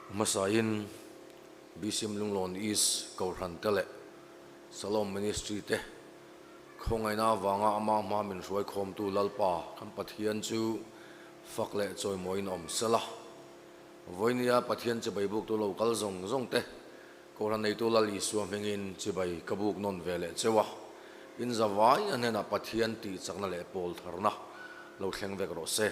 Hmasain BCM Lunglawn East Kohhran te leh Salom Ministry te khawngaihna avanga ama hma min hruai khawmtu Lalpa kan Pathian chu fak leh chawimawiin awm sela. Vawinia Pathian chibai buktu lo kal zawng zawng te Kohhran neitu Lal Isua hmingin chibai ka buk nawn ve leh cheu a, in zavai a hnenah Pathian tih chakna leh pawl tharna lo thleng vek rawh se.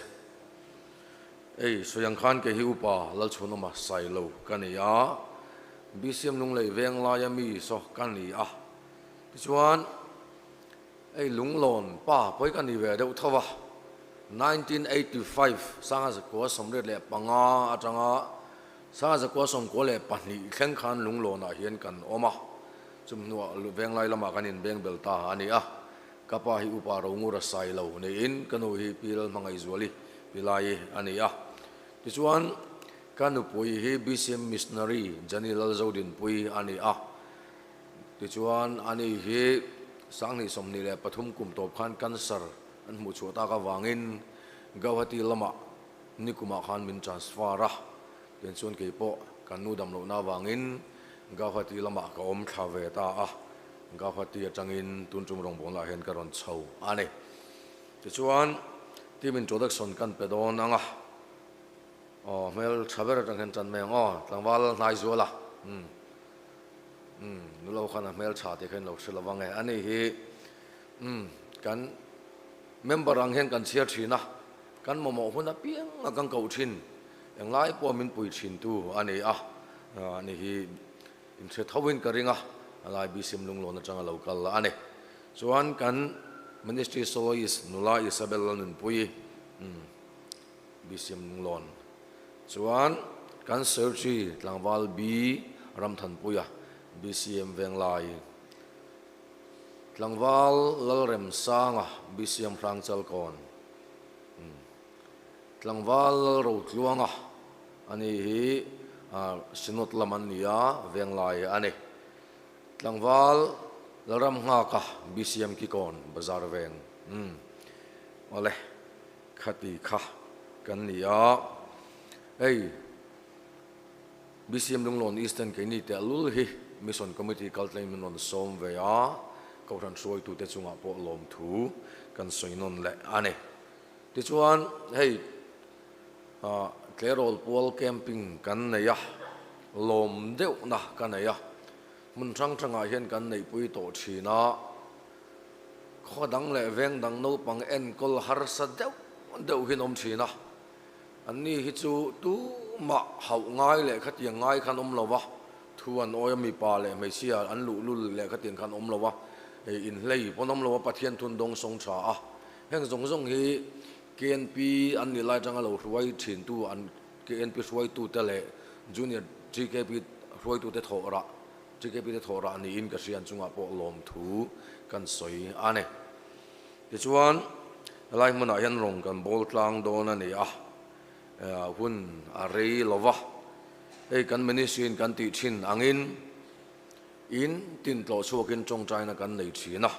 Ei, sawi ang khan kei hi upa Lalchhunawma Sailo ka ni a, BCM Lunglei veng laia mi saw ka ni a, tichuan ei Lunglawn pa pawi ka ni ve deuh tho a, 1985 sanga zakua 85 atanga sanga zakua 92 thleng khan Lunglawnah hian kan awm a, chumi hnuah venglai lamah kan inbeng bel ta a ni a. Ka pa hi Upa Rongura Sailo niin ka nu hi Pi Lalhmangaihzuali Pilai a ni a. Tichuan, ka nupui hi BCM Missionary Jani Lalzodinpui a ni a. Tichuan, ani hi 2023 kum tawp khan cancer an hmuh chhuah tak avangin Gauhati lamah nikumah khan min transfer a. Tichuan keipawh kan nu damlohna avangin Gauhati lamah ka awm thla ve ta a. Gauhati atangin tun tum rawngbawlnaah hian ka rawn chho a ni. Tichuan, team introduction kan pe dawn ang a, aw hmel tha ber atang hian tan mai ang aw, tlangval hnai zual a, umm umm nulo khan a hmel tha tih kha in lo hre lo vang e, ani hi umm kan member ang hian kan chhiar thin a, kan mamawh hun apiang a kan koh thin, englai pawh min pui thin tu a ni a, ani hi Inhre tho in ka ring a, a lai BCM Lunglawn atanga lo kal a ni. Chuan kan Ministry Soloist nula Isabel Lalnunpuii, BCM Lunglawn. Chuan kan Secretary tlangval B Ramthanpuia, BCM Venglai. Tlangval Lalremsanga, BCM Hrangchalkawn. Tlangval Lalrotluanga a ni hi Synod lam an ni a, Venglai a ni. Tlangval Lalramnghaka BCM Kikawn Bazar Veng umm awle khati kha kan ni a, hei BCM Lunglawn Eastern keini teh lul hi Mission Committee kaltlengin min rawn sawm ve a, Kohhran hruaitute chungah pawh lawmthu kan sawi nawn leh a ni. Tichuan hei tleirawl pual camping kan nei a, lawm deuhna ka nei a, hmun hrang hrangah hian kan neihpui tawh thin a, khaw dang leh veng dang naupang enkawl harsa deuh deuh hian awm thin a, anni hi chu tumah hauh ngai leh khatiang ngai khan awm lo va, thu an awi a, mipa leh hmeichhia an luhlul leh khatiang khan awm lo va, inhlei pawn awm lo va, Pathian thun dawng sawng tha a. Heng zawng zawng hi KNP an nih lai atanga lo hruai thintu an KNP hruaitute leh Junior GKP hruaitute thawh rah GKP te thawh rah niin ka hria an chungah pawh lawmthu kan sawi a ni. Tichuan helai hmunah hian rawng kan bawl tlang dawn a ni a, hun a rei lo va, hei kan ministry in kan tih thin angin, In tin tlawh chhuakin tawngtaina kan nei thin a,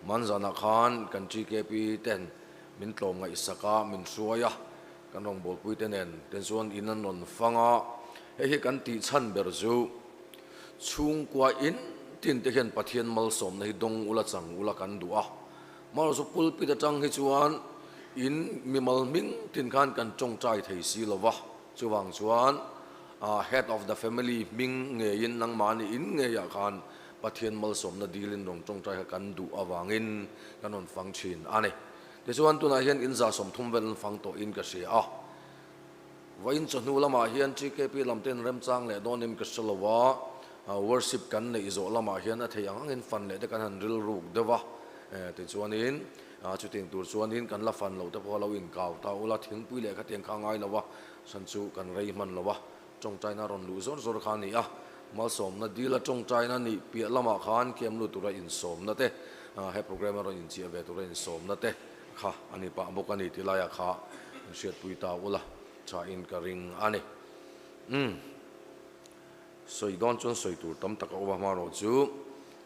Manzana khan kan TKP ten min tlawm ngaihsak a, min hruai a, kan rawngbawlpui te nen ten chuan in an rawn fang a, hei hi kan tih chhan ber chu chhungkua in tin te hian Pathian malsawmna hi dawng ula chang ula kan duh a, Amaherawhchu chu pulpit atang hi chuan in mimal hming tin khan kan tawngtai thei si lo va, chuvang chuan Head of the family hming ngeiin nangmahni in ngeiah khan Pathian malsawmna dilin rawn tawngtai kha kan duh avangin kan rawn fang thin a ni. Tichuan tunah hian in 130 vel an fang tawhin ka hria a. Vawiin chawhnu lamah hian TKP lam te in remchang leh dawnin ka hre lo a, worship kan neih zawh lamah hian a thei ang angin fan leh te kan han rilruk deuh a. Tichuanin chutiang tur chuanin kan la fan loh te pawh a lo inkau ta ula, thingpui leh khatiang kha a ngai lo a. Chhan chu kan rei hman lo a, tawngtaina rawn luh zawr zawr kha a ni a, malsawmna dila tawngtaina nih piah lamah khan kiam lut tura insawmna te, he program a rawn inchiah ve tura insawmna te kha a ni pah bawk a ni tih laiah kha an hriatpui ta ula thain ka ring a ni. Umm, sawi dawn chuan sawi tur tam tak a awm a, hmanraw chu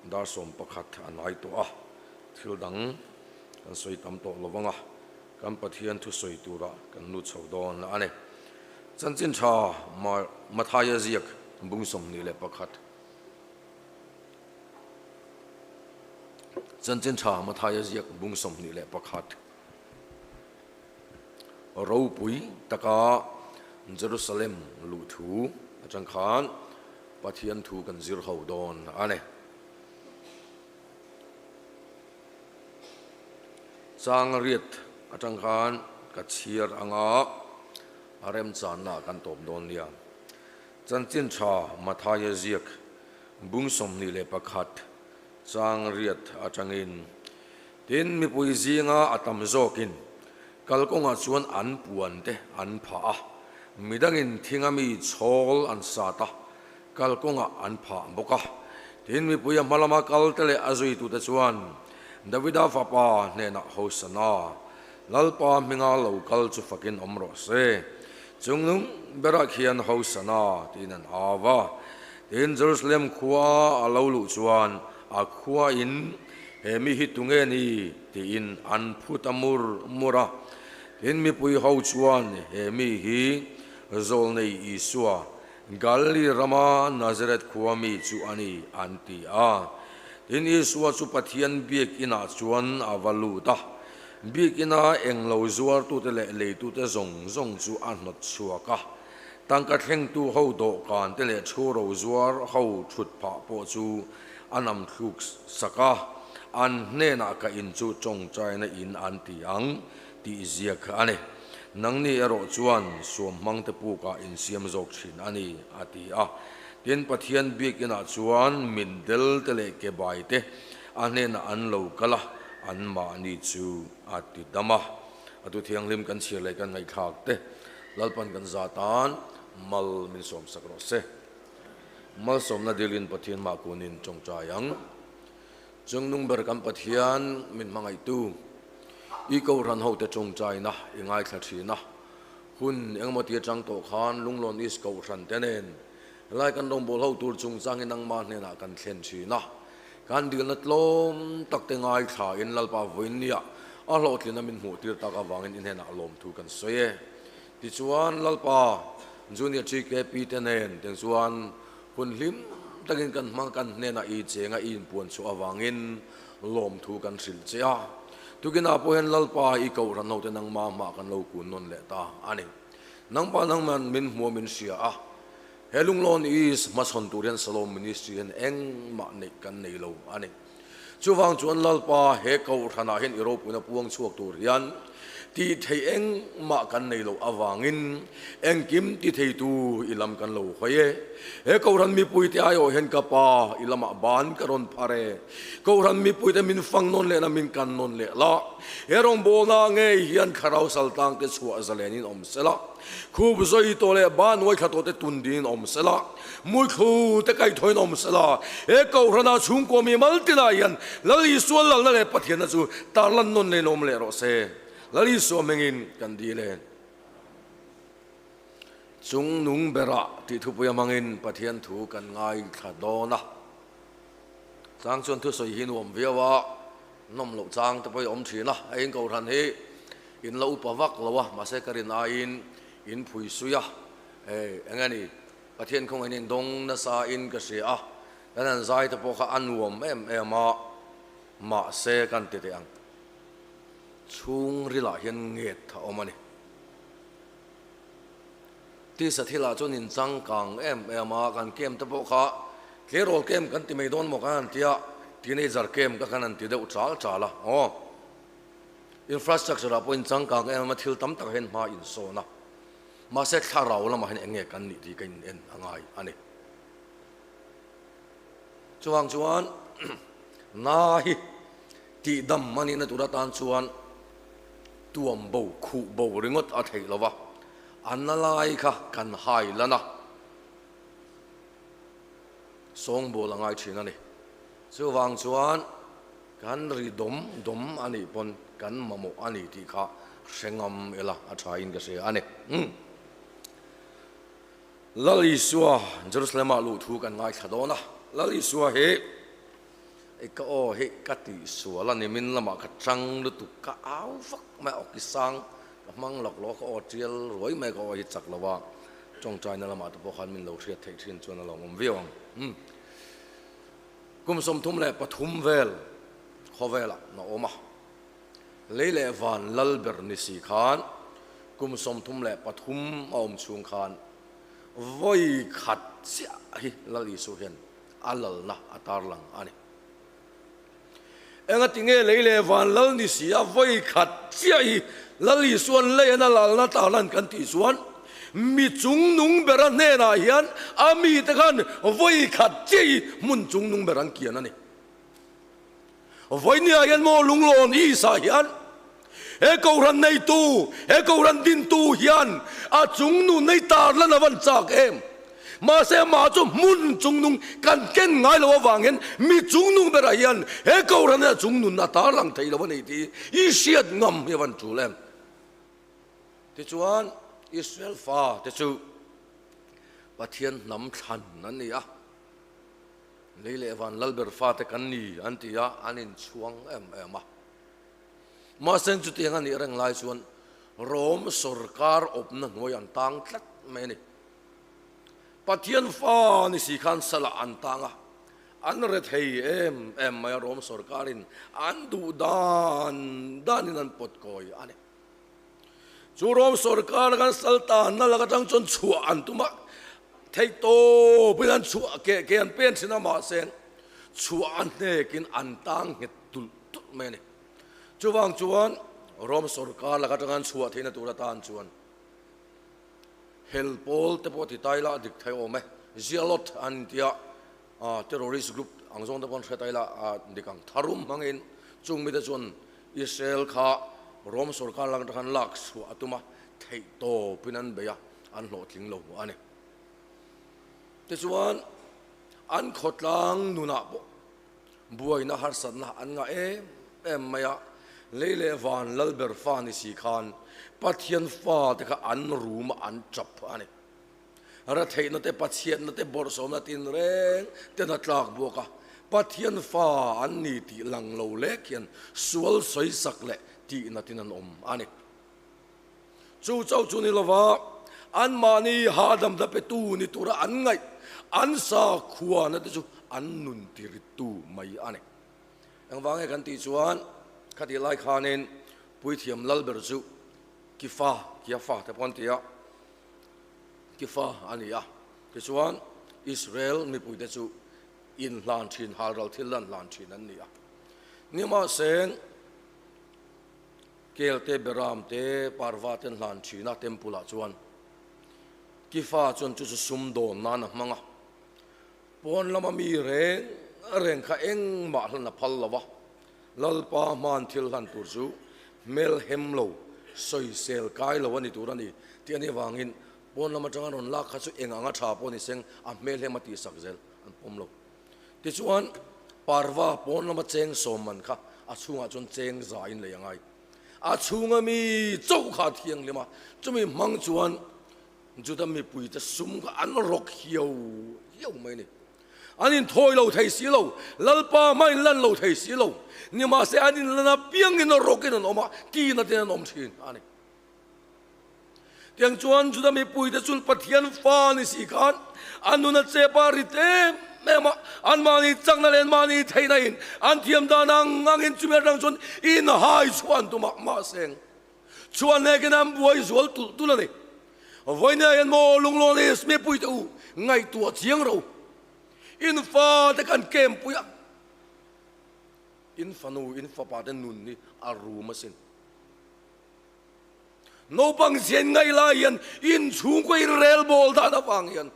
dar 11 a nai tawh a, thil dang kan sawi tam tawh lo vang a. Kan Pathian thusawi turah kan lut chho dawn a ni. Chanchin tha Mathaia ziak bung 21. Chanchin tha Mathaia ziak bung 21. Ropui taka Jerusalem luh thu atang khan Pathian thu kan zir ho dawn a ni. Chang riat atang khan ka chhiar anga a remchanna kan tawp dawn nia. Chanchin tha Mathaia ziak bung 21 chang riat atangin tin mipui zinga a tam zawkin kalkawngah chuan an puan te an phah a, midangin thinga mi chhawl an sat a, kalkawngah an phah bawk a. Tin, mipui a hma lama kalte leh a zuitute chuan Davida fapa hnenah Hosana, Lalpa hminga lo kal chu fakin awm rawh se, chungnung berah khian Hosana tiin an au a. Tin, Jerusalem khua a lo luh chuan a khuain, He mi hi tunge ni? tiin an phut a mur mur a. Tin, mipui ho chuan, He mi hi Zawlnei Isua, Galili rama Nazareth khua mi chu a ni, an ti a. Tin, Isua chu Pathian biakinah chuan a va lut a. Biakina englo zuartute leh leitute zawng zawng chu a hnawt chhuak a. Tangka thlengtu ho dawhkan te leh thu ro zuar ho thut phah pawh chu a nam thluk sak a. An hnenah ka in chu tawngtaina in an ti ang tih zia kha a ni. Nangni erawh chuan suam hmangte pukah insiam zawk thin a ni, a ti a. Tin, Pathian biakinah chuan mitdel te leh kebai te a hnenah an lo kal a, anmahni chu a ti dam a. A tu thianghlim kan chhiar leh kan ngaihthlak te Lalpan kan za tan mal min sawmsak rawh se. Malsawmna dilin Pathian mah kunin tawngtai ang. Chungnung ber kan Pathian min hmangaihtu, i Kohhran hote tawngtaina i ngaithla thin a, hun engemaw ti atang tawh khan Lunglawn East Kohhran te nen helai kan rawngbâwl ho tur chungchangin nangmah hnenah kan thlen thin a, kan dilna tlawm tak te ngaithlain Lalpa vawiinnia a hlawhtlina min hmuhtir tak avangin i hnenah lawmthu kan sawi e. Tichuan Lalpa Junior TKP te nen teng chuan Hun hlim takin kan hmang kan hnenah i chenga i inpuan chhuah avangin lawmthu kan hrilh che a. Tukinah pawh hian Lalpa i Kohhran hote nangmah hmah kan lo kun nawn leh ta a ni. Nangpa nangman min hmuh min hria a, he Lunglawn East hmachhawn tur hian Salom Ministry hian engmah neih kan nei lo a ni. Chuvang chuan Lalpa he Kohhranah hian i ropuina puang chhuak tur hian tih theih engmah kan nei loh avangin engkim ti theitu i lam kan lo hawi e. He Kohhran mipuite aiawh hian ka pa i lamah ban ka rawn phar e. Kohhran mipuite min fang nawn lehna min kan nawn leh la. He rawngbawlna ngei hian thlarau saltangte chhuah zalenin awm sela. Khup zawi tawh leh ban uaithla tawh te tun dingin awm sela, muithlu te kaihthawhin awm sela, he Kohhrana chhungkaw mi mal tinah hian Lal Isua lalna leh Pathianna chu tarlan nawn leh awm leh rawh se. Lal Isua hmingin kan dil e. Chung nung berah tih thupui a hmangin Pathian thu kan ngaithla dawn a. Chang chuan thusawi hi nuam viau a, nawm loh chang te pawh hi a awm thin a, a in Kohhran hi in la upa vak lo a, mahse ka rin aiin in phui sui a, eh eng nge ni, Pathian khawngaih in dawng nasa in ka hria a, kan han zai te pawh kha a nuam em em a, mahse kan ti teh ang, chhungrilah hian nget a awm a ni. Tisa thilah chuan in changkang em em a, kan camp te pawh kha tleirawl camp kan ti mai dawn maw kan han ti a, teenager camp ka khan han ti deuh chal chal a, aw infrastructure ah pawh in changkang em em a, thil tam tak hian hma in sawn a, mahse thlarau lamah hian eng nge kan nih tih ka in en a ngai a ni. Chuvang chuan na hi tihdam a nihna tur atan chuan tuam bo, khuh bo ringawt a theih lo va, a na lai kha kan hai lan a, sawngbawl a ngai thin a ni. Chuvang chuan kan ri dawm dawm a nih pawn kan mamawh a ni tih kha hre ngam ila a tha in ka hria a ni. Lal Isua Jerusalem-ah luh thu kan ngaithla dawn a, Lal Isua hi I ka aw hi ka tih sual a ni, min lamah ka chang lutuk, ka au vak mai a, awki sang ka hmang lawk lo a, ka aw tial ruai mai ka aw hi chak lo a, Tawngtaina lamah te pawh khan min lo hriat theih thin chuan a lawmawm viau ang. Umm. Kum 33 vel khawvelah na awm a, lei leh van lal ber ni si khan kum 33 a awm chhung khan vawi khat chiah hi Lal Isu hian a lalna a tarlang a ni. Engatinge lei leh van lal ni si a vawi khat chiah hi Lal Isuan lei an a lalna tarlan kan tih chuan mi chungnung bera hnenah hian a mite khan vawi khat chiah hi hmun chungnung ber an kian a ni. Vawinia hian maw lunglawn Isa hian he Kohhran neitu, he Kohhran dintu hian a chungnun nei tarlan a van chak em? Mahse amah chu hmun chungnung kan ken ngai lo avang hian mi chungnung berah hian he Kohhran hian a chungnun a tarlang thei lo a ni tih i hriat ngam hi a van tul em? Tichuan Israel fa te chu Pathian hnam thlan an ni a. Lei leh van lalber fate kan ni an ti a, an inchhuang em em a. Mahse chutiang a nih reng lai chuan Rom sorkar awpna hnuai an tang tlat mai a ni. Pathian fa ni si khan salah an tang a, an rethei em em mai a, Rom sorkarin an duh dan danin an pawt kawi a ni. Chu Rom sorkar khan sal tanna lak atang chuan chhuah an tum a, theihtawpin an chhuah ke ke an pen thin a, mahse chhuah a hnekin an tang nghet tulh tulh mai a ni. Chuvang chuan Rom sorkar lak atanga an chhuah theihna tur atan chuan hel pawl te pawh ti tai la a dik thei awm e, Zealot an intia terrorist group ang zawng te pawh an hre tai la a dik ang. Tharum hmangin chung mite chuan Israel kha Rom sorkar lak atanga an lak chhuah a tum a, theih tawpin an bei a, an hlawhtling lo a ni. Tichuan an khawtlang nunah pawh Buaina harsatna an ngah em em mai a, lei leh van lalber fa ni si khan Pathian fate kha an rum a, an tap a ni. Retheihna te, Pathianna te, bawrhsawmna tinreng ten a tlak buak a, Pathian fa an ni tih lang lo lek hian sual sawisak leh tihna tin an awm a ni. Chu chauh chu ni lova, anmahni hahdamna petu ni tura an ngaih, an sakhuana te chu an nun tirittu mai a ni. Engvange kan tih chuan, khatih lai khanin Puithiam Lalber chu Kifa, Kiafa te pawh an ti a, Kifa a ni a. Tichuan, Israel mipuite chu inhlan thin, halral thil an hlan thin an ni a. Nimahse, Kel te, Beram te, Parva te an hlan thin a, temple ah chuan Kifa chuan chu chu sum dawn nan a hmang a, pawn lama mi reng reng kha engmah hlan a phal lo a, Lalpa hman thil hlan tur chu hmel hem lo, sawisel kai lo a ni tur a ni tih a nih avangin pawn lam atanga rawn lak kha chu eng anga tha pawh ni seng a hmel hem a tihsak zel an pawm lo. Tichuan, Parva pawn lama cheng sawm man kha a chhungah chuan cheng za in lei a ngai. A chhunga mi chauh kha a thianghlim a, chumi hmang chuan Juda mipuite sum kha an rawk hiau hiau mai a ni. An inthawi lo thei si lo, Lalpa hma in lan lo thei si lo, nimahse an inlan apiangin rawkin an awm a, tina ten an awm thin a ni. Tiang chuan Juda mipuite chu Pathian fa ni si khan an nun a chep a rit em em a, anmahni chakna leh anmahni theihna in an thiam dan ang angin chumi atang chuan inhai chhuah an tum a, mahse chuan hnekin an buai zual tulh tulh a ni. Vawinia hian maw Lunglawnis mipuite u ngaihtuah chiang ro, in fate kan kempui a, in fanu in fapa te nun hi a rum asin. Naupang zian ngaih lai hian in chhungkaw in rel bawl dan avang hian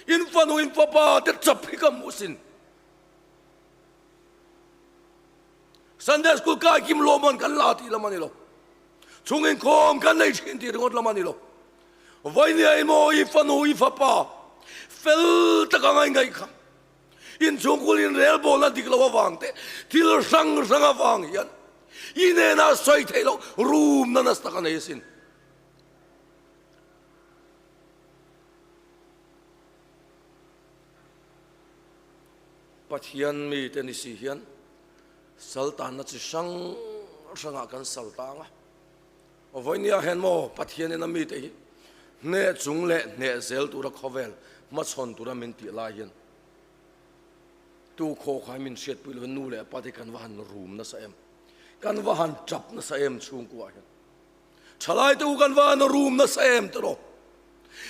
in fanu in fapa te chap hi ka hmuh sin. Sunday school kai kim lawmman kan la tih lam a ni lo. Chhung inkhawm kan nei thin tih ringawt lam a ni lo. Vawinia i maw i fanu i fapa fel taka ngai ngaih kha in chhungkul in rel bawl a dik lo avang te thil hrang hrang avang hian i nena sawi theih loh room na nasa tak a nei asin. Pathian mite ni si hian saltanna chi hrang hrangah kan sal tang a. Vawinia hian maw Pathianin a mite hi Hneh chung leh hneh zel tura khawvel hmachhawn tura min tih lai hian tu khaw kha min hriatpui lovin nu leh pa te kan va han rum nasa em, kan va han tap nasa em chhungkuah hian. Thalai te u kan va han rum nasa em tiraw.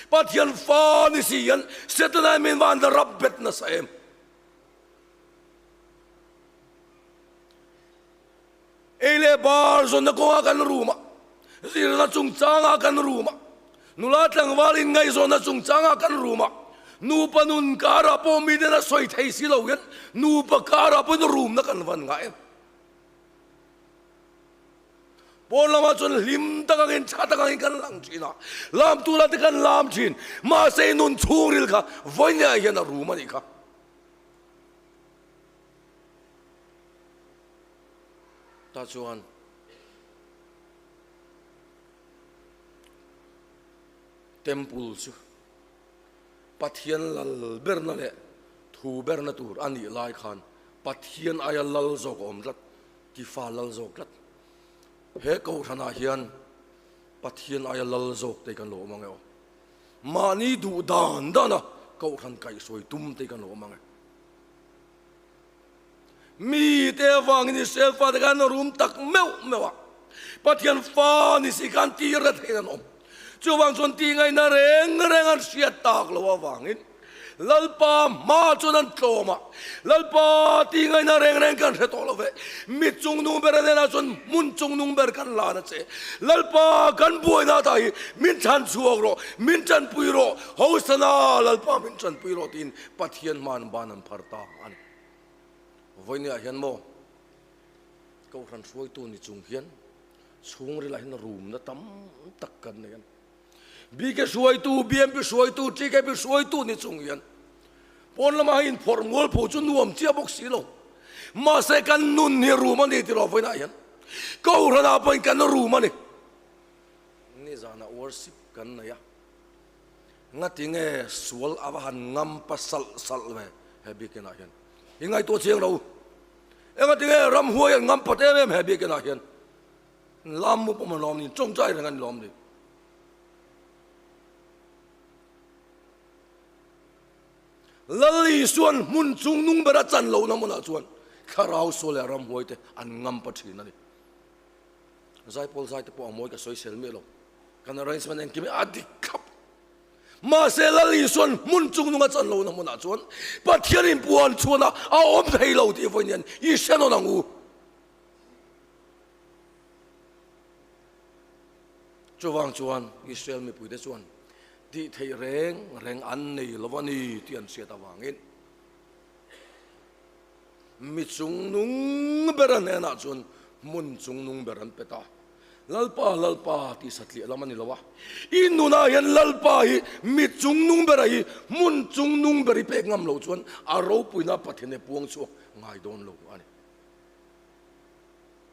Pathian fa ni si hian Setana min va han rap bet nasa em. Ei leh bar zawnna kawngah kan rum a, zirna chungchangah kan rum a, nula tlangval inngaihzawnna chungchangah kan rum a, nupa nun karah pawh miten a sawi thei si lo hian nupa karah pawhin rumna kan van ngah em? Pawn lamah chuan hlim tak angin tha tak angin kan lang thin a, lam tur te kan lam thin, mahse nun chhungril kha vawinia hian a rum a nih kha. Ta chuan Temple chu Pathian lal berna leh thu berna tur a nih lai khan Pathian aia lal zawk a awm tlat, Tifa lal zawk tlat. He kohhranah hian Pathian aia lal zawk te kan lo awm ang e aw. Mahni duh dan dana kohhran kaihhruai tum te kan lo awm ang e. Mite avangin Israel fate khan an rum tak meuh meuh a, Pathian fa ni si khan tir na theiin an awm. Chuvang chuan tih ngaihna reng reng an hriat tak loh avangin Lalpa hma chuan an tlawm a, Lalpa tih ngaihna reng reng kan hre tawh lo ve, mi chungnung ber a hnenah chuan hmun chungnung ber kan lan a che. Lalpa kan buaina ta hi min chhan chhuak rawh, min tanpui rawh, Hosana Lalpa min tanpui rawh tiin Pathian hmain ban an phar ta a ni. Vawinia hian maw Kohhran hruaitu ni chung hian chhungrilah hian rumna tam tak kan nei a ni. BK hruaitu, BMP hruaitu, TKP hruaitu ni chung hian pawn lamah hian inphawrh mual pho chu nuam chiah bawk si lo. Mahse kan nun hi rum a ni tiraw vawiinah hian Kohhranah pawhin kan rum a ni. Nizanah worship kan nei a. Ngati nge sual a va han ngam pa salh salh ve he biakinah hian? I ngaihtuah chiang lo. Engati nge ramhuai an ngam pat em em he biakinah hian? Lam mu pawh an lawm ni, tawngtai reng an lawm ni. Lal Isuan hmun chung nung bera chan lohna hmunah chuan thlarau sual leh ramhuai te an ngam pa thin a ni. Zaipawl zai te pawh a mawi ka sawisel miah lo. Kan arrangement engkim hi a dik thlap. Mahse Lal Isuan hmun chung nunga chan lohna hmunah chuan Pathian in puan chhuan a a awm thei lo tih vawiin hian i hre nawn ang u. Chuvang chuan Israel mipuite chuan tih theih reng reng an nei lo a ni tih an hriat avangin Mi chungnung ber a hnenah chuan hmun chungnung ber an pe ta. Lalpa, Lalpa tih satliah lam a ni lo a. I nunah hian Lalpa hi mi chungnung bera hi hmun chungnung ber i pek ngam lo chuan a ropuina Pathian hi puang chhuak ngai dawn lo a ni.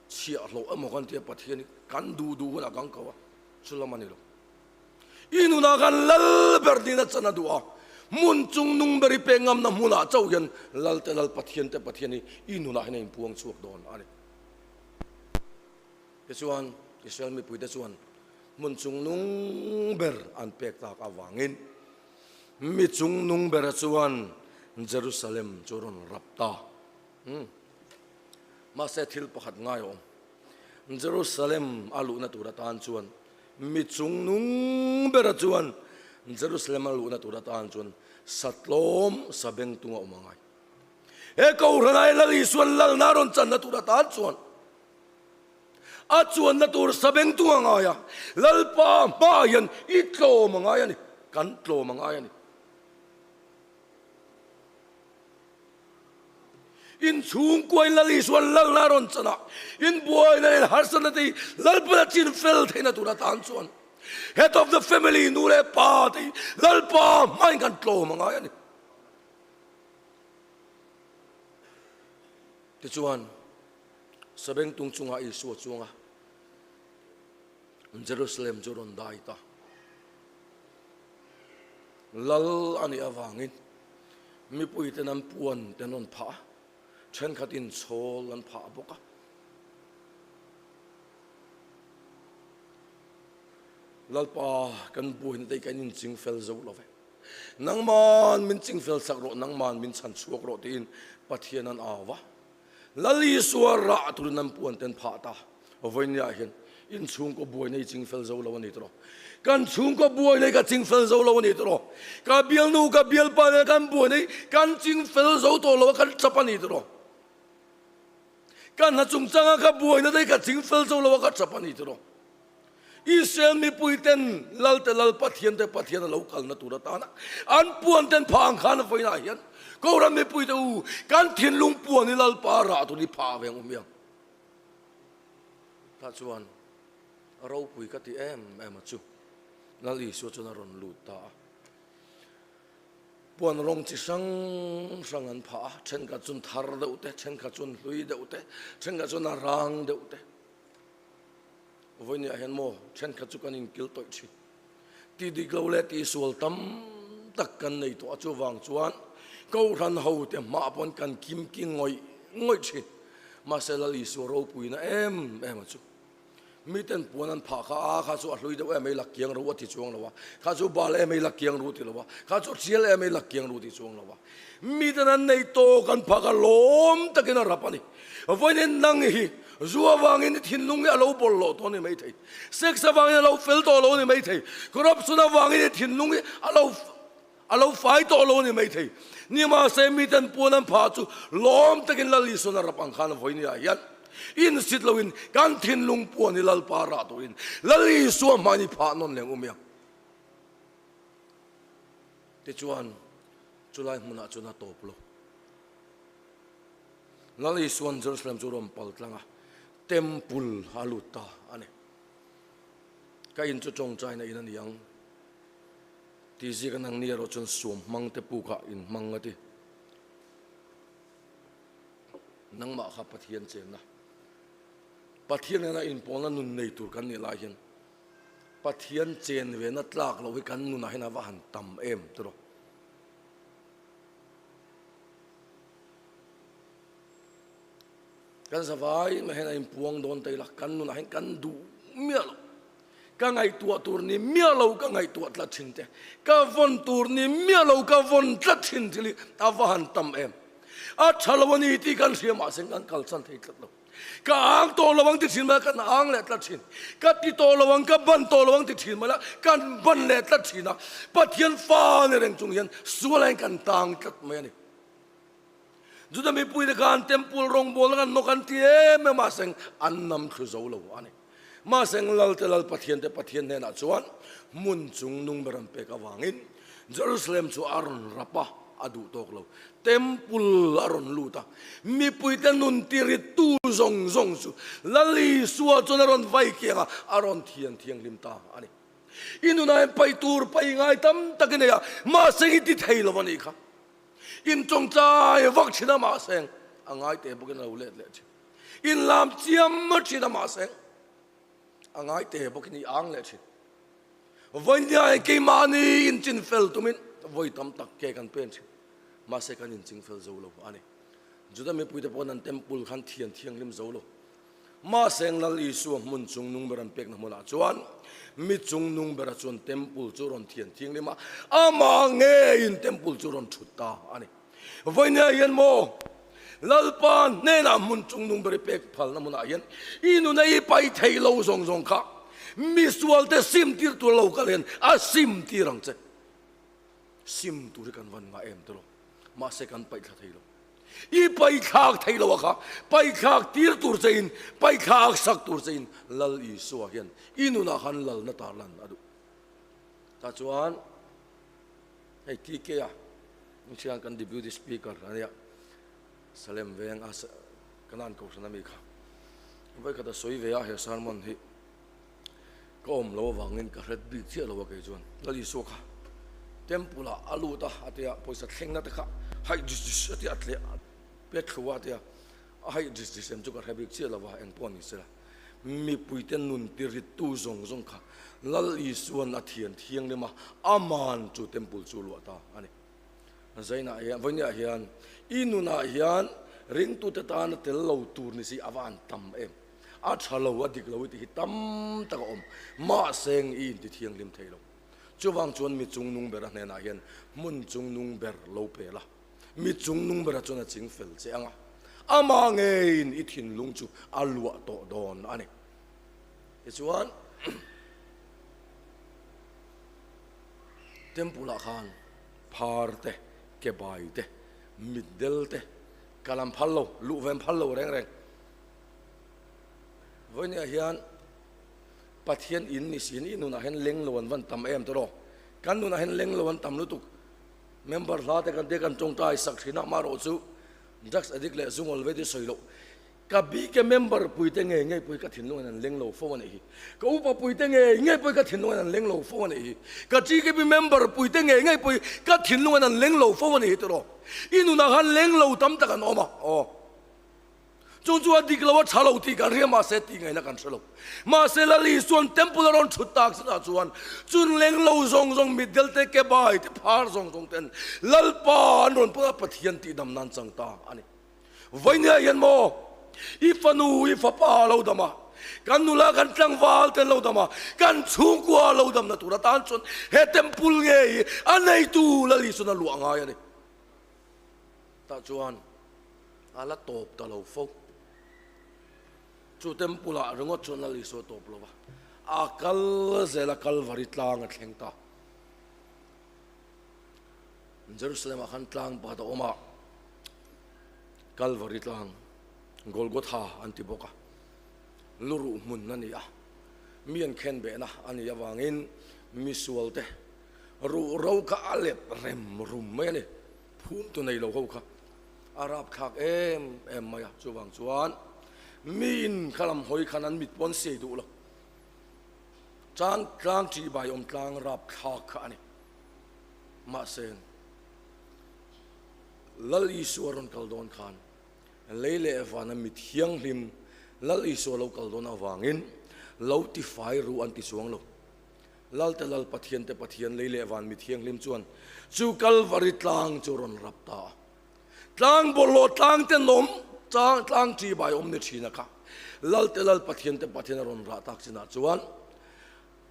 Chhiahhlawh emaw kan tia Pathian hi kan duh duh hunah kan ko a, chu lam a ni lo. I nunah khan lal ber nihna chan a duh a, hmun chung nung ber i pek ngamna hmunah chauh hian Lalte Lal Pathiante Pathian hi i nunah hian a inpuang chhuak dawn a ni. Tichuan, Israel mipuite chuan hmun chung nung ber an pek tak avangin mi chung nung bera chuan Jerusalem chu a rawn rap ta. Mahse thil pakhat ngai a awm. Jerusalem a luhna tur atan chuan mi chungnung bera chuan Jerusalem a luhna tur atan chuan satlawm sabengtung a awm a ngai. He Kohhranah Lal Isuan lalna rawn channa tur atan chuan a chuanna tur sabengtung a ngai a, Lalpa hmaah hian i tlawm a ngai a ni, kan tlawm a ngai a ni. Inchhungkuain Lal Isuan lalna a rawn chan a, inbuaina leh harsatna te hi Lalpan a chin fel theihna tur atan chuan Head of the family nu leh pa te hi Lalpa hmain kan tlawm a ngai a ni. Tichuan, Sabengtung chungah Isua chuanga Jerusalem chu rawn dai ta. Lal a nih avangin mipuiten an puan te an rawn phah a, thenkhatin chhawl an phah bawk a. Lalpa, kan buaina te hi kan inchingfel zo lo ve. Nangman min chingfel sak rawh, nangman min chhan chhuak rawh tiin Pathian an au va. Lal Isua rah turin an puan ten phah ta. Vawinia hian in chhungkaw buaina i chingfel zo lo a ni tawh. Kan chhungkaw buaina hi ka chingfel zo lo a ni tawh. Ka bialnu, ka bialpa nen kan buaina hi kan chingfel zo tawh lo a, kan chap a ni tawh. Ka hna chungchanga ka buaina te hi ka chingfel zo lo a, ka chap a ni tawh. Israel mipuiten Lalte Lal Pathiante Pathian a lo kalna tur atana an puanten phah ang khan vawiinah hian Kohhran mipuite u, kan thinlung puan hi Lalpa rah tur hi phah ve ang u hmiang. Tah chuan a ropui ka ti em em a chu Lal Isua chuan a rawn lut ta a. Puan rawng chi hrang hrang an phah a, thenkhat chuan thar deuh te, thenkhat chuan hlui deuh te, thenkhat chuan a rang deuh te. Vawinia hian maw thenkhat chu kan inkil tawih thin. Ti dik lo leh tihsual tam tak kan nei tawh a, chuvang chuan Kohhran hote hmah pawn kan kim ki ngawih ngawih thin. Mahse Lal Isua ropuina em em a chu. Miten puan an phah kha, a kha chu a hlui deuh em ei lak kiang ru a ti chuang lo a, kha chu bal em ei lak kiang ru ti lo a, kha chu thial em ei lak kiang ru ti chuang lo a. Miten an nei tawk an phah kha lawm takin a rap a ni. Vawiin nang hi Zu avangin i thinlung hi a lo bawlhhlawh tawh a ni maithei. Sex avangin a lo fel tawh lo a ni maithei. Corruption avangin i thinlung hi a lo a lo fai tawh lo a ni maithei. Nimahse miten puan an phah chu lawm takin Lal Isuan a rap ang khan vawinia hian insit loin kan thinlung puan hi Lalpa rah turin Lal Isua hmain i phah nawn leng um i ang. Tichuan chulai hmunah chuan a tawp lo. Lal Isua'n Jerusalem chu rawn pal tlang a, Temple a lut ta a ni. Ka in chu tawngtaina in a ni ang tih ziak a nang ni erawh chuan suam hmang te pukah in hmang a ti. Nangmah kha Pathian chenna, Pathian nena inpawlna nun nei tur kan nih lai hian Pathian chen vena tlak loh hi kan nunah hian a va han tam em tiraw. Kan zavai mah hian a inpuang dawn ta ila, kan nunah hian kan duh miah lo. Ka ngaihtuah tur ni miah lo ka ngaihtuah tlat thin te, ka vawn tur ni miah lo ka vawn tlat thin thil hi a va han tam em. A tha lo a ni tih kan hria mahse kan kalsan thei tlat lo. Ka ang tawh lo ang ti thin mai a, kan ang leh tlat thin. Ka ti tawh lo ang, ka ban tawh lo ang ti thin mai a, kan ban leh tlat thin a. Pathian fa ni reng chung hian sual aiin kan tang tlat mai a ni. Juda mipuite khan temple rawngbawlna kan nawk an ti em em a, mahse an nam thlu zo lo a ni. Mahse Lalte Lal Pathiante Pathian hnenah chuan hmun chung nung ber an pek avangin Jerusalem chu a rawn rap a, a duh tawk lo. Temple a rawn lut a, mipuite nun tirittu zawng zawng chu Lal Isua chuan a rawn vai kiang a, a rawn thian thianghlim ta a ni. I nunah hian paih tur paih ngai tam tak i nei a, mahse i ti thei lo a nih kha. In tawngtai vak thin a mahse a ngai teh bawkin a lo let leh thin. In lam chiam thin a mahse a ngai teh bawkin i ang leh thin. Vawinia hi keimahni inchin fel tumin vawi tam tak ke kan pen thin. Mahse kan inching fel zo lo a ni. Juda mipuite pawhin an temple khan thian thianghlim zo lo. Mahse Lal Isua hmun chung nung ber an pekna hmunah chuan mi chung nung bera chuan temple chu rawn thian thianghlim a, amah ngeiin temple chu rawn thut ta a ni. Vawinia hian maw Lalpa hnenah hmun chung nung ber i pek phalna hmunah hian i nuna i pai thei lo zawng zawng kha misualte sim tir tur lo kal hian a sim tir ang che. Sim tur hi kan van ngah em tiraw? Mahse kan paih thla thei lo. I paithlak thei lo a kha, paithlak tir tur che in, paithlak sak tur che in Lal Isua hian i nunah khan lalna tarlan a duh. Tah chuan hei TK a thian kan deputy speaker a nia, Salem veng a Kanan kohhran ami kha vawikhat a sawi ve a he sermon hi ka awm lo avangin ka hret bik chiah lo a kei chuan Lal Isua kha temple ah a lut a a tia pawisa thlengna te kha haih dis dis a tia a tleh pet thlu a tia a haih dis dis em chu ka hre bik chiah lo a eng pawh ni sela mipuite nun tirittu zawng zawng kha Lal Isuan a thian thianghlim a aman chu temple chu luah ta a ni. Zainah hian vawinia hian i nunah hian ringtute tana tel lo tur ni si a va han tam em. A tha lo, a dik lo i tih hi tam tak a awm. Mahse i inti thianghlim thei lo. Chuvang chuan mi chungnung bera hnenah hian hmun chungnung ber lo pe la. Mi chungnung bera chuan a ching fel che ang a, amah ngeiin i thinlung chu a luah tawh dawn a ni. Tichuan, Temple-ah khan phar te, kebai te, mitdel te ka lam phal lo, luh ve phal lo reng reng. Vawinia hian Pathian in ni siin i nunah hian leng lo an van tam em tawh rawh. Kan nunah hian leng lo an tam lutuk. Member hla te kan tia kan tawngtai sak thin a, amaherawh chu drugs addict leh zungawl ve te sawi loh. Ka bike member puite ngei ngei pawh hi ka thinlungin an leng lo fo a nih hi. Ka upa puite ngei ngei pawh hi ka thinlungin an leng lo fo a nih hi. Ka TKP member puite ngei ngei pawh hi ka thinlungin an leng lo fo a nih hi tiraw. I nunah khan leng lo tam tak an awm a, aw. Chung chu a dik lo a tha lo tih kan hria mahse tih ngaihna kan hre lo. Mahse Lal Isuan temple a rawn thut tak zet ah chuan chun leng lo zawng zawng mitdel te kebai te phar zawng zawng ten Lalpa an rawn pawh a Pathian tih dam nan chang ta a ni. Vawinia hian maw i fanu i fapa lo dam a, kan nula kan tlangval te an lo dam a, kan chhungkua lo damna tur atan chuan he temple nge hi a neitu Lal Isuan a luah ngai a ni. Tah chuan a la tawp ta lo fo. Chu temple ah ringawt chuan Lal Isua tawp lo va, a kal zel a Kalvari tlang a thleng ta. Jerusalem ah khan tlang pakhat a awm a, Kalvari tlang, Golgotha an ti bawk a, luruh hmun a ni a, mi an khen behna a nih avangin misual te ruhro kha a let rem rum mai a ni. Phum tu nei lo ho kha a rapthlak em em mai a, chuvang chuan miin kha lam hawi khan an mit pawn sei duh lo. Chang tlang ṭih bai awm tlang rapthlak kha a ni. Mahse, Lal Isua rawn kal dawn khan lei leh vana mi thianghlim Lal Isua lo kal dawn avangin lo tifai ru an ti chuang lo. Lalte Lal Pathian te Pathian lei leh van mi thianghlim chuan chu Kalvari tlang chu rawn rap ta a. Tlang bawlhhlawh tlang te nawm chang tlang ṭi bai awm ni ṭhin a kha. Lalte Lal Pathian te Pathian a rawn rah tak chinah chuan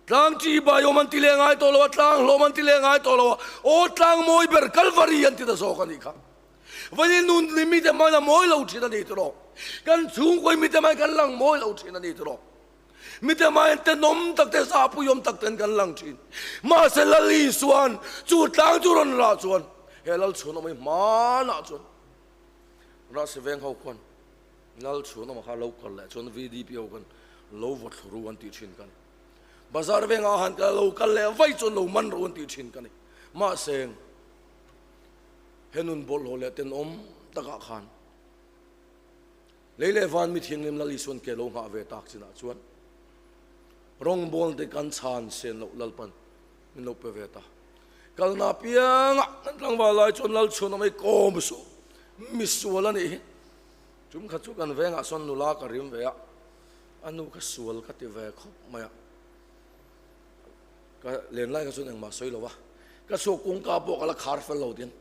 tlang ṭi bai awm an ti leh ngai tawh lo a, tlang hlawm an ti leh ngai tawh lo a, aw tlang mawi ber Kalvari an ti ta zawk a nih kha. Vawin nun ni mite hmain a mawi lo ṭhin a ni tiraw. Kan chhungkawi mite hmain kan lang mawi lo ṭhin a ni tiraw. Mite main tenawm tak te zahpuiawm tak ten kan lang thin. Mahse Lal Isuan chu tlang chu rawn rah chuan he Lal chhunawm hi hmanah chuan Rasi veng ho khuan Lal chhunawm kha lo kal leh chuan VDP ho khan lo vaw thlu ru an tih thin ka ni. Bazar vengah han kal lo kal leh vai chuan lo man ru an tih thin ka ni. Mahse he nun bawlhhlawh leh tenawm takah khan Lei leh van mi thianghlim Lal Isuan ke lo nghah ve tak chinah chuan rawngbawlte kan chhan sen loh Lalpan min lo pe ve ta. Kalna piangah kan tlangval lai chuan Lal chhuan awm ei kawm suh mi sual a nih hi. Tum khat chu kan vengah sawn nula ka rim ve a, a nu kha sual ka ti ve khawp mai a. Ka len lai kha chuan engmah sawi lo va, ka chhuak kawngka pawh ka la khar fel lo tin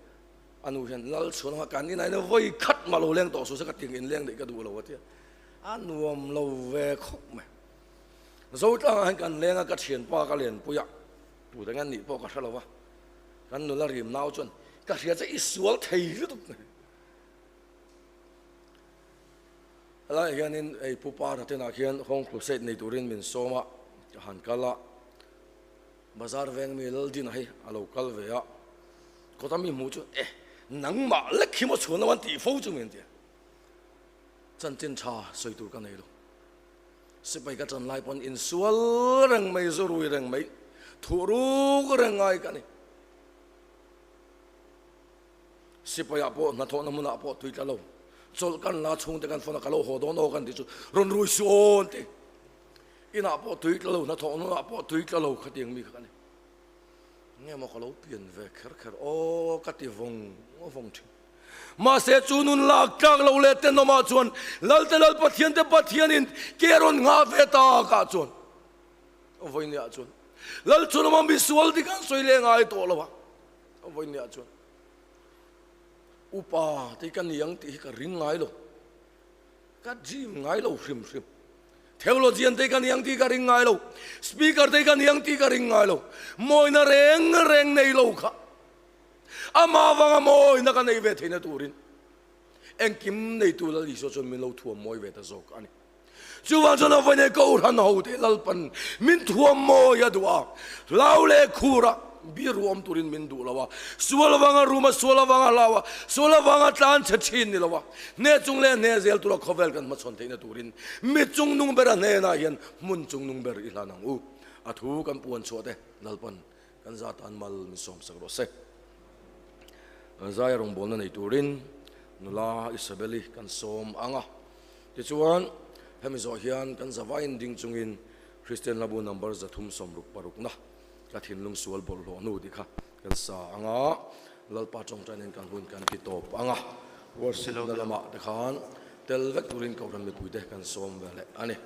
A nu hian lal chhuan anga kan inah hian vawi khat mah lo leng tawh suh se ka ting inleng daih ka duh lo a tia. A nuam lo ve khawp mai. Zotlangah hian kan leng a, ka thianpa ka lenpui a, tute nge nih pawh ka hre lo va. Kan nula rim nau chuan ka hria che i sual thei lutuk mai. Helaiah hianin hei Pu Para tenah khian Home Crusade nei turin min sawm a, ka han kal a. Bazar veng mi Laldina hi a lo kal ve a, kawta mi hmuh chu eh nangmah lek hi maw chhuan lo an tih fo chu min ti a, chanchin tha sawi tur ka nei lo. Sipai ka chan lai pawn insual reng mai, zu rui reng mai, thuh ruk reng ngai ka ni. Sipaiah pawh hnathawhna hmunah pawh tui tla lo, chawlh kan la chhungte kan phone a ka lo haw dawn aw kan tih chu rawn rui suh aw an ti. Inah pawh tui tla lo, hnathawh hnunah pawh tui tla lo khatiang mi kha ka ni. Nge maw ka lo pian ve kher kher aw ka ti vawng vawng thin. Mahse chu nun lak tlak lo leh tenawmah chuan Lalte Lal Pathian te Pathianin ke rawn nghah ve takah chuan vawinia chuan Lal chhunawma misual dik an sawi leh ngai tawh lo a, vawinia chuan upa te hi ka ni ang tih hi ka ring ngai lo, ka dream ngai lo hrim hrim. Theologian te ka niang tih ka ring ngai lo, Speaker te ka niang tih ka ring ngai lo, mawina reng reng nei lo kha amah avanga mawina ka nei ve theihna turin engkim neitu Lal Isua chuan min lo thuam mawi ve ta zawk a ni. Chuvang chuan a vawiin Kohhran hote Lalpan min thuam mawi a duh a, hlau leh khura bir ruam turin min duh lo a, sual avanga rum a, sual avanga hlau a, sual avanga tlan chhe thin ni lo a, hne chung leh hne zel tura khawvel kan hmachhawn theihna turin mi chungnung bera hnenah hian hmun chungnung ber i hlan ang u. A thu kan puan chhuah te Lalpan kan za tan mal min sawmsak rawh se. Zai rawngbawlna nei turin nula Isabel-i kan sawm ang a. Tichuan, hemi zawh hian kan zavain ding chungin Kristian Hlabu number 366 na ka thinlung sual bawlhhlawh hnu tih kha kan sa ang a, Lalpa tawngtainin kan hun kan ti tawp ang a, worship na lamah te khan tel vek turin Kohhran mipuite kan sawm ve leh a ni.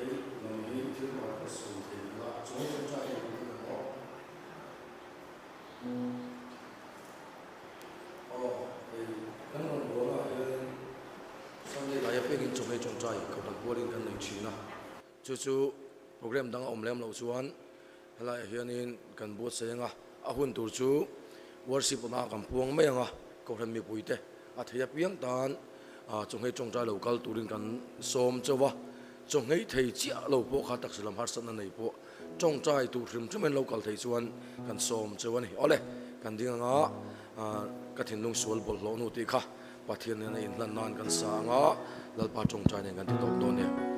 Hei lam hi thil pakhat ka sawi thei lo a, chuan ṭawngṭai hi kan mamawh. Aw, hei kan rawngbawlnaah hian Sunday laia pengin chawhmeh ṭawngṭai kohhran pualin kan nei ṭhin a. Chu chu program dang a awm lem loh chuan helaiah hianin kan buatsaih ang a, a hun tur chu worship awmah kan puang mai ang a, kohhran mipuite a thei apiang tan chawhmeh ṭawngṭai lo kal turin kan sawm chauh a, chawhmeh thei chiah lo pawh kha taksa lam harsatna nei pawh Tawngtai tur hrim hrim in lo kal thei chuan kan sawm cheu a ni. Awle, kan ding anga ka thinlung sual bawlhhlawh nu tih kha Pathian nena inhlan nan kan sa anga Lalpa tawngtai nen kan ti tawp dawn e.